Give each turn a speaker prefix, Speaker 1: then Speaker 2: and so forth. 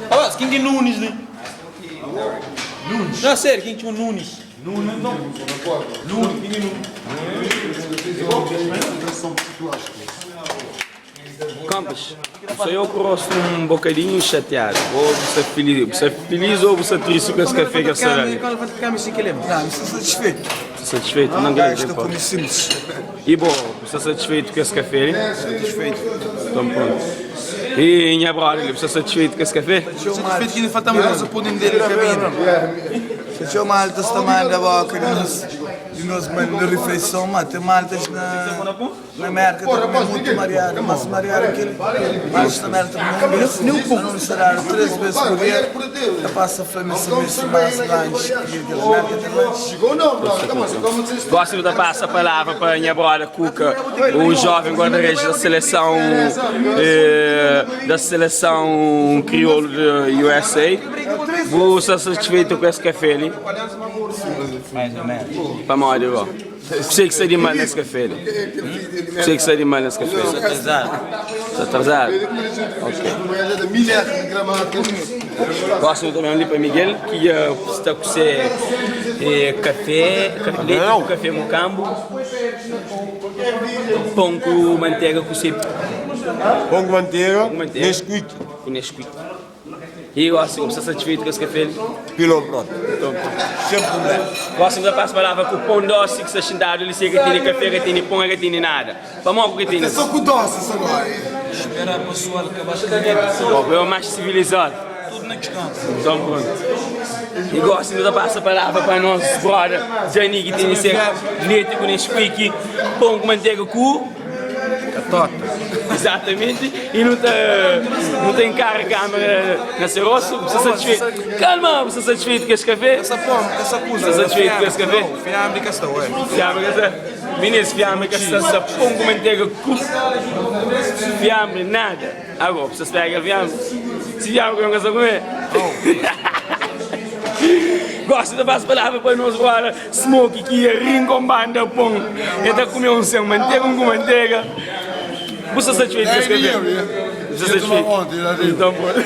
Speaker 1: Rapaz, ken ki é Nunes li? Não, sério, ken ki txoma Nunes? Nunes, ken ki é Nunes? Kampas, só eu ku rostu um bocadinho xateado. Ou bu sta feliz, bu sta feliz ou bu sta triste ku es café ki es sta da li?
Speaker 2: Não, sta satisfeito.
Speaker 1: Sta satisfeito? Não, kel
Speaker 2: Sta
Speaker 1: importa.
Speaker 2: kumi simples.
Speaker 1: E bo, bu sta satisfeito ku es café li?
Speaker 2: Satisfeito.
Speaker 1: Então pronto. E nha brother li, bu sta satisfeito ku es café?
Speaker 2: Satisfeito que falta uma coisa por dentro dele cabine. Se txeu malta sta manda boka di nos di nos manda refeição, ma tem maltas na Na Merka ta kume mutu mariadu, mas mariadu kel mas na Merka ta kume un bes, na nos ta dadu 3 bes pur dia, ta pasa fla ma si meste mas lanxi ki kel kel. Merka ten lanxi?
Speaker 1: Gosi nu ta pasa palavra pa nha broda Kuka, o jovem guarda-redes da seleção da seleção kriolu de USA. Bu sta satisfeitu ku es kafé li?
Speaker 3: Mais ou menos.
Speaker 1: Pamodi bo? Kuse ki sta di mal nes kafé li? Kuse ki sta di mal nes kafé li?
Speaker 3: Sta atrasadu.
Speaker 1: Sta atrasadu? Ok. Gosi nu ta ben li pa Miguel ki dja sta ku se kafé, leti ku kafé mukambu, pon ku mantega ku se.
Speaker 4: Pon ku mantega, Nesquik.
Speaker 1: Ku Nesquik. E gosi, bu sta satisfeitu ku es kafé li?
Speaker 4: Pilon pronto. Sen problema.
Speaker 1: Gosi bu ta pasa palavra ku pon dosi ki sta xintadu li, si e ka tene kafé, ka tene pon, e ka tene nada. Pamodi ku ka tene?
Speaker 2: Só ku dosi só gosi.
Speaker 3: Spera pesoal kaba skrebe.
Speaker 1: Bo é o mais sivilizadu.
Speaker 3: Tudu na diskansu.
Speaker 1: Então pronto. E gosi nu ta pasa palavra pa nos broda Jani ki tene se leti ku Nesquik, pon ku mantega ku.
Speaker 3: Katota.
Speaker 1: Exatamente, e nu ta nu ta encara câmera na se rosto, bu sta satisfeito? Calma, bu sta satisfeito com esse café?
Speaker 3: Essa pom, essa kuza.
Speaker 1: Sta satisfeito com esse café?
Speaker 3: Fiambre ka sta, ué.
Speaker 1: Fiambre ka sta. Minis, fiambre ka sta, sta pon ku mantega ku fiambre nada. Agora, bu sta spera kel fiambre? Si fiambre ka sta kume? Gosi ta faz palavra pa nos agora. Smoky ki ia rinkon banda pon E ta kume un sen mantega un ku mantega Bu sta satisfeitu ku es kafé? Bu sta satisfeitu? Nton prontu.